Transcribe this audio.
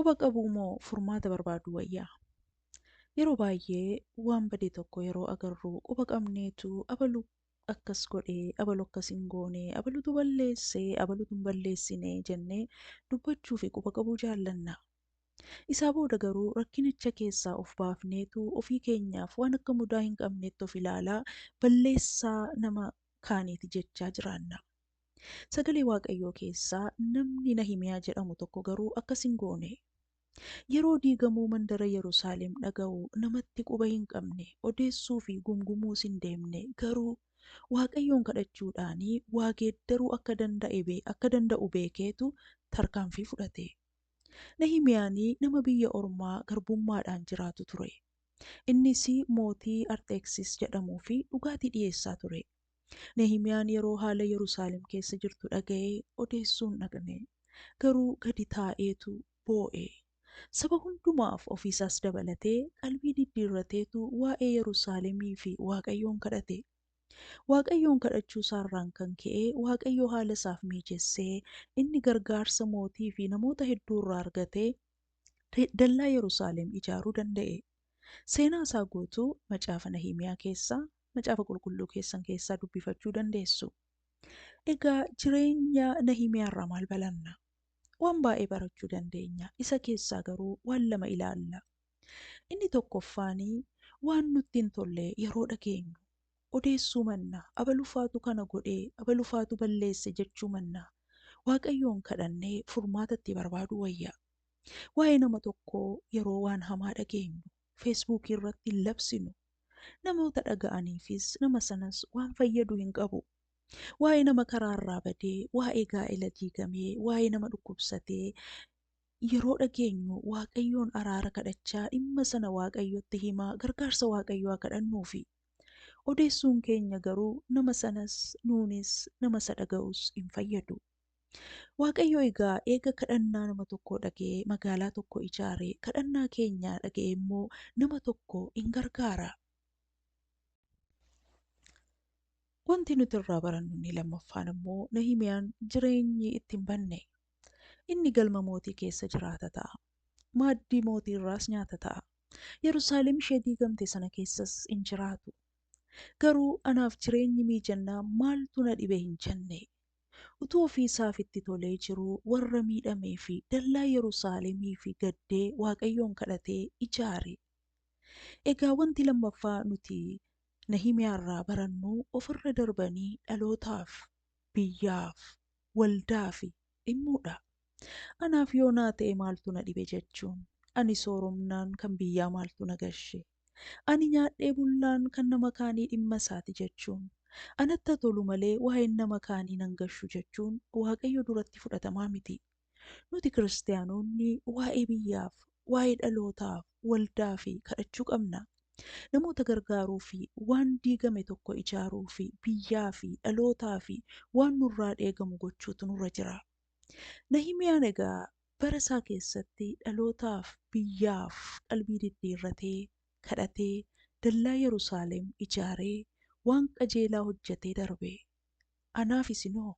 Quba qabuu moo furmaata barbaaduu wayyaa? Yeroo baay'ee waan bade tokko yeroo agarru quba qabneetu abalu akkas godhee, abalu akkas hin goone, abalutu balleessee, abalutu hin balleessine jennee dubbachuu fi quba qabuu jaallanna. Isaa booda garuu rakkinicha keessaa of baafneetu ofii keenyaaf waan akka mudaa hin qabneetti of ilaalaa balleessaa nama kaaniiti jechaa jiraanna. Sagalee Waaqayyoo keessaa namni Nahimiyaa jedhamu tokko garuu akkas hin goone. Yeroo diigamuu mandara Yerusaalem dhaga'u namatti quba hin qabne, odeessuu fi gumgumuus hin deemne, garuu Waaqayyoon kadhachuudhaanii waa geeddaruu akka danda'u beekeetu tarkaanfii fudhate. Nahimiyaanii nama biyya ormaa garbummaadhaan jiraatu ture. Innis mootii Arxeeksis jedhamuu fi dhugaatii dhiyeessaa ture. Nahimiyaan yeroo haala Yerusaalem keessa jirtu dhaga'ee odeessuu hin dhaqne. Garuu gadi taa'eetu boo'e. Saba hundumaaf ofiisaas dabalatee qalbii diddiirrateetu waa'ee Yerusaalemii fi Waaqayyoon kadhate. Waaqayyoon kadhachuu isaarraan kan ka'e Waaqayyo haala isaaf miijessee inni gargaarsa mootii fi namoota hedduu irraa argatee dallaa Yerusaalem ijaaruu danda'e. Seenaa isaa guutuu macaafa Nahimiyaa keessaa, macaafa qulqulluu keessan keessaa dubbifachuu dandeessu. Egaa jireenya Nahimiyaa irraa maal baranna? Waan baay'ee barachuu dandeenya. Isa keessaa garuu waan lama ilaalla. Inni tokkoffaanii waan nutti hin tolle yeroo dhageenyu odeessuu manna, abalufaatu kana godhee, abalufaatu balleesse jechuu manna, Waaqayyoon kadhannee furmaata itti barbaaduu wayya. Waa'ee nama tokkoo yeroo waan hamaa dhageenyu Feesbuukii irratti hin labsinu. Namoota dhaga'aniifis nama sanas waan fayyadu hin qabu. Waa'ee nama karaarraa badee, waa'ee gaa'ela diigamee, waa'ee nama dhukkubsatee yeroo dhageenyu Waaqayyoon araara kadhachaa dhimma sana Waaqayyotti himaa gargaarsa Waaqayyoo haa kadhannuufi. Odeessuun keenya garuu nama sanas nuunis nama isa dhaga'us hin fayyadu. Waaqayyo egaa eega kadhannaa nama tokkoo dhaga'ee magaalaa tokko ijaare, kadhannaa keenyaa dhaga'ee immoo nama tokko hin gargaara. Wanti nuti irraa barannu inni lammaffaan immoo Nahimiyaan jireenyi itti hin banne. Inni galma mootii keessa jiraata ta'a. Maaddii mootii irraas nyaata ta'a. Yerusaalem ishee diigamte sana keessas hin jiraatu. Garuu anaaf jireenyi miijannaa maaltu na dhibe hin jenne. Utuu ofii isaaf itti tolee jiruu warra miidhamee fi dallaa Yerusaalemii fi gaddee Waaqayyoon kadhatee ijaare. Egaa wanti lammaffaa nuti Nahimiyaa irraa barannu ofirra darbanii dhalootaaf, biyyaaf, waldaa fi dhimmuudha. Anaaf yoo naa ta'e maaltu na dhibe jechuun, ani sooromnaan kan biyyaa maaltu na gashe, ani nyaadhee bullaan kan nama kaanii dhimma isaati jechuun, anatti tolu malee waa'een nama kaanii nan gashu jechuun Waaqayyo duratti fudhatamaa miti. Nuti kiristaanonni waa'ee biyyaaf, waa'ee dhalootaaf, waldaa fi kadhachuu qabna. Namoota gargaaruu fi waan diigame tokko ijaaruu fi biyyaa fi dhalootaa fi waan nurraa eegamu gochuutu nurra jira. Nahimiyaan egaa bara isaa keessatti dhalootaaf, biyyaaf qalbii diddiirratee, kadhatee, dallaa Yerusaalem ijaaree waan qajeelaa hojjetee darbe. Anaaf isinoo